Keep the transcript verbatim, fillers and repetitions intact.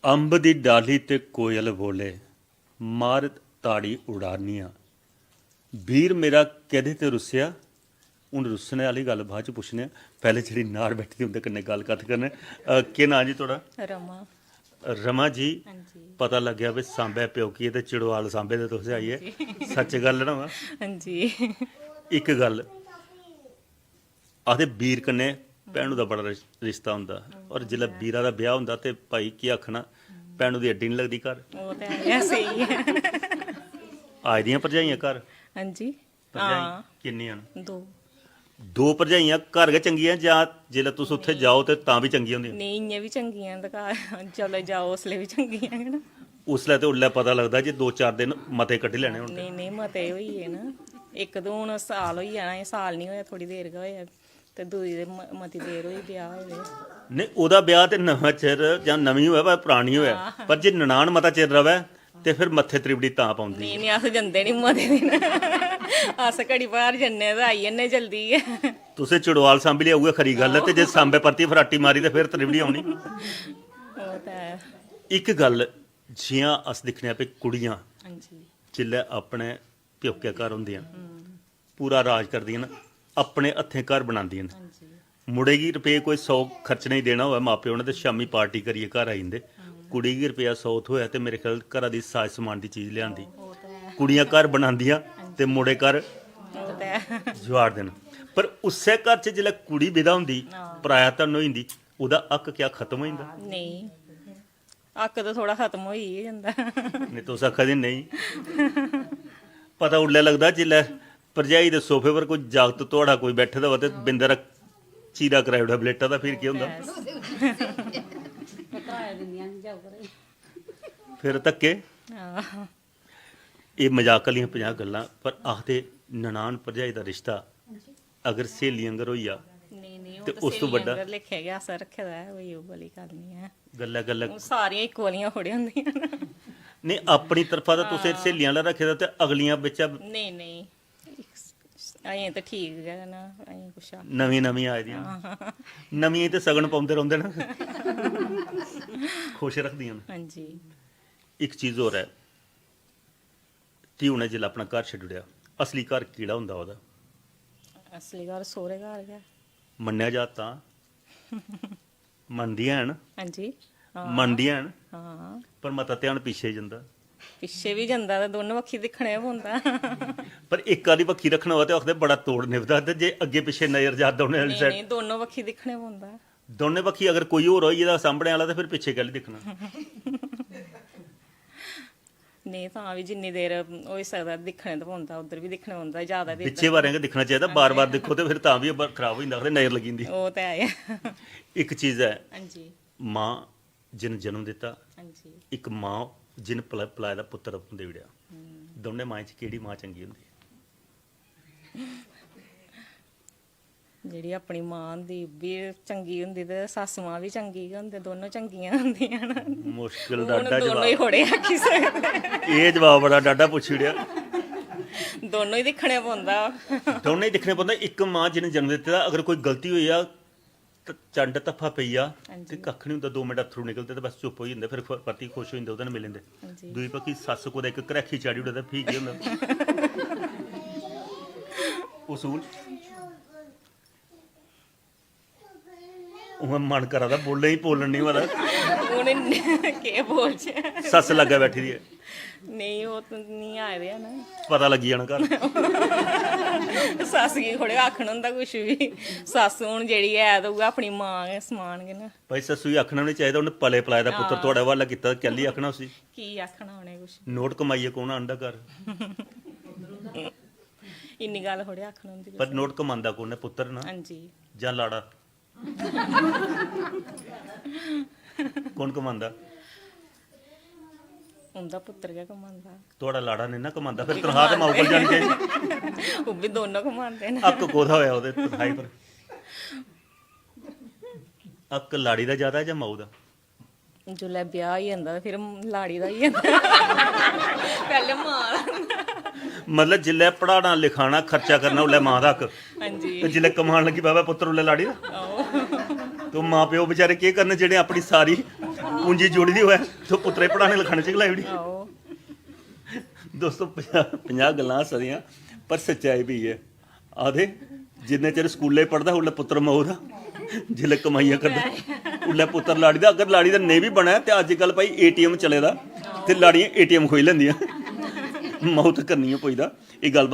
अंब दी डाली ते कोयल बोले, मार ताड़ी उड़ानियां। बीर मेरा कदे ते रुस्सेआ। हून रुस्सने आह्ली गल्ल बाद च पुच्छने आं। पैह्लें जेह्ड़ी नार बैठी दी उं'दे कन्नै गल्ल कत्थ करने। अ, केह् नांऽ जी थुआढ़ा? रमा। रमा जी, हां जी। पता लग्गेआ भी सांबै प्योकिये ते चड़ोआल सांबै दे तुस आइयै। जी। सच्च गल्ल ना वा? हां जी। इक गल्ल, आखदे बीर कन्नै भैनू दा बड़ा रिश-, रिश्ता होंदा। और जिसलै बीरा दा ब्याह होंदा ते भाई केह् आखना, भैनू दी अड्डी निं लगदी घर। ओह् ते है, स्हेई ऐ। आई दियां भरजाइयां घर? हां जी। भरजाई हां। किन्नियां न? दो। दो भरजाइयां घर गै चंगियां जां जिसलै तुस उत्थै जाओ ते तां बी चंगियां होंदियां? नेईं, इ'यां बी चंगियां न ते घर जिसलै जाओ उसलै बी चंगियां गै न। उसलै ते उल्लै पता लगदा जे दो चार दिन मते कड्ढी लैने होन ते। नेईं, नेईं, मते होई गे न। इक ते हून साल होई जाना, एह् साल निं होआ, थोह्ड़ी देर गै होआ। ते दूई दे म-, मती देर होई ब्याह होए दे। नेईं, ओह्दा ब्याह ते नमां चिर जां नमीं होऐ भाएं परानी होऐ, हां। पर जे ननान मता चिर र'वै ते फिर मत्थे त्रिबड़ी तां पौंदी। नेईं, नेईं, अस जंदे निं मते दिन। अस घड़ी बार जन्ने ते आई जन्ने जल्दी गै। तुसें चड़ोआल सांभी लेआ, उ'ऐ खरी गल्ल ऐ, ते जे सांबै परतियै फराटी मारी ते फिर त्रिबड़ी औनी। ओह् ते है। इक गल्ल, जि'यां अस दिक्खने आं भई कुड़ियां हां जी। जिसलै अपने प्योकै घर होंदियां, पूरा राज करदियां न, अपने हत्थें घर बनांदियां न। हां जी। मुड़े गी रपेऽ कोई सौ खर्चने गी देना होऐ मां प्यो ने ते शामीं पार्टी करियै घर आई जंदे। कुड़ी गी रपेआ सौ थ्होऐ ते मेरे ख्याल घरा दी साज समान दी चीज लेआंदी। ओह् ते है। कुड़ियां घर बनांदियां ते मुड़े घर ओह् ते है। जुआड़दे न। पर उस्सै घर च जिसलै कुड़ी विदा होंदी, हां। पराया धन होई जंदी, ओह्दा हक क्या खत्म होई जंदा? नेईं। हक ते थोह्ड़ा खत्म होई गै जंदा। नेईं, तुस आखा दे नेईं। पता उल्लै लगदा जिसलै भरजाई दे सोफे पर कोई जागत थुआढ़ा कोई बैठे दा होऐ ते बिंदे रा चीरा कराई ओड़ै बलेटा दा, फिर केह् होंदा? बस। फिर धक्के। हां। एह् मजाक आह्लियां पंजाह् गल्लां, पर आखदे ननान भरजाई दा रिश्ता अगर स्हेलियें आंगर होई जा नेईं, नेईं, ओह् ते ते उस तो स्हेलियें बड्डा आंगर लेखा गै असें रक्खे दा ऐ, कोई ओह् आह्ली गल्ल निं ऐ। गल्लै, गल्लै हून सारियां इक्को आह्लियां थोड़ी होंदियां न। नेईं, अपनी तरफा दा तुसें हां। स्हेलियां आह्ला रक्खे दा ते अगलियां बिच्चा नेईं, नेईं, अजें ते ठीक गै न, अजें कुछ आख- नमीं, नमीं आई दियां न। हां। नमियें ते सगन पौंदे रौंह्दे न। खुश रखदियां न। हां जी। इक चीज होर ऐ, धी उ'नें जिसलै अपना घर छड्डी ओड़ेआ, असली घर केह्ड़ा होंदा ओह्दा? असली घर सौह्रे घर गै। मन्नेआ जा तां? मनदियां हैन? हां जी। हां। मनदियां हैन? हां। पर मता ध्यान पिच्छे जंदा। पिच्छे बी जंदा ते दोनों बक्खी दिक्खने गै पौंदा। पर इक आह्ली बक्खी रक्खना होऐ ते आखदे बड़ा तोड़ निभदा, ते जे अग्गें पिच्छे नजर जा दौनें आह्ली नेईं, side। नेईं, दोनों बक्खी दिक्खने पौंदा। दौनें बक्खी अगर कोई होर होई गेदा सामने आह्ला ते फिर पिच्छे कैह्ली दिक्खना? नेईं, तां बी जिन्नी देर होई सकदा दिक्खने ते पौंदा, उद्धर बी दिक्खने पौंदा, ज्यादा देर बिच्चे तक। बारें गै दिक्खना चाहिदा, हां जी। बार-बार दिक्खो ते फिर तां बी ब-, खराब होई जंदा, आखदे नजर लग्गी जंदी। ओह् ते है। इक चीज ऐ, हां जी। मां जिन जन्म दित्ता, हां जी। इक मां जिन पला-, पलाए दा पुत्तर देई ओड़ेआ। हम्म। दौनें माएं च केह्ड़ी मां चंगी होंदी? जेह्ड़ी अपनी मां होंदी, ओह् बी चंगी होंदी ते सस्स मां बी चंगी गै होंदी, दोनों चंगियां होंदियां न। मुश्किल हून डाडा दोनों ही जवाब। थोड़े आखी सकदे। एह् जवाब बड़ा डाडा पुच्छी ओड़ेआ। दोनों ही दिक्खने पौंदा। दोनों ही दिक्खने पौंदा। इक मां जिन्नै जन्म दित्ते दा, अगर कोई गलती होई जा, ते चंड धफ्फा पेई जा, हां जी। ते कक्ख निं होंदा, दो मिंट अत्थरू निकलदे ते बस चुप्प होई जंदे, फिर फ-, परतियै खुश होई जंदे, ओह्दे नै मिली जंदे। हां जी। दूई बक्खी सस्स कुतै इक घरैखी चाढ़ी ओड़ै ते फ्ही केह् होंदा? उसूल। उ'आं मन करा दा बोलने गी, बोलन निं होआ दा। हून इन्ने केह् बोलचै? सस्स लाग्गै बैठी दी ऐ। नेईं, ओह् ते निं आए दे हैन। पता लग्गी जाना घर। सस्स गी थोड़े आखन होंदा कुछ बी। सस्स हून जेह्ड़ी ऐ ते उ'ऐ अपनी मां गै समान गै ना। भाई, सस्सू गी आखना बी निं चाहिदा, उ'न्नै पले पलाए दा पुत्तर हां। थुआढ़े हवालै कीता, कैल्ली आखना उसी? की आखना उ'नें कुछ? नोट कमाइयै कौन आंदा घर? इन्नी गल्ल थोड़े आखन होंदी पर कुसै नोट कमांदा कौन ऐ? पुत्तर ना? हां जी। जां लाड़ा? कौन कमांदा? उं'दा पुत्तर गै कमांदा। थुआढ़ा लाड़ा नेईं ना कमांदा, फिर ओह् बी तनखाह् ते माऊ कोल कमांदे। जानी चाहिदी। ओह् बी दोनों कमांदे न। हक्क कोह्दा होआ ओह्दे तनखाही पर? हक्क लाड़ी दा ज्यादा ऐ जां माऊ दा? जिसलै ब्याह् होई जंदा ते फिर लाड़ी दा होई जंदा। पैह्लें मां दा। मतलब जिसलै पढ़ाना, लिखाना, खर्चा करना, उसलै मां दा हक्क। हां जी। ते जिसलै कमान लगी पवै पुत्तर, उसलै लाड़ी दा। आहो। ते मां प्यो बेचारे केह् करन जेह्ड़े अपनी सारी पूंजी जोड़ी दी होऐ, तो पुत्तरे पढ़ाने लखाने च गलाई ओड़ी। दोस्तो, पंजाह पंजाह गल्लां हास्सा दियां, पर सच्चाई बी ऐ। आखदे, जिन्ने चिर स्कूलै पढ़दा, उसलै पुत्तर माऊ दा, जिसलै कमाइयां करदा, उसलै पुत्तर लाड़ी दा। अगर लाड़ी दा नेईं बी बनै, ते अज्जकल भाई एटीएम चले दा, ते लाड़ियां एटीएम खोई लैंदियां, माऊ ते करनी गै पुजदा। एह् गल्लबात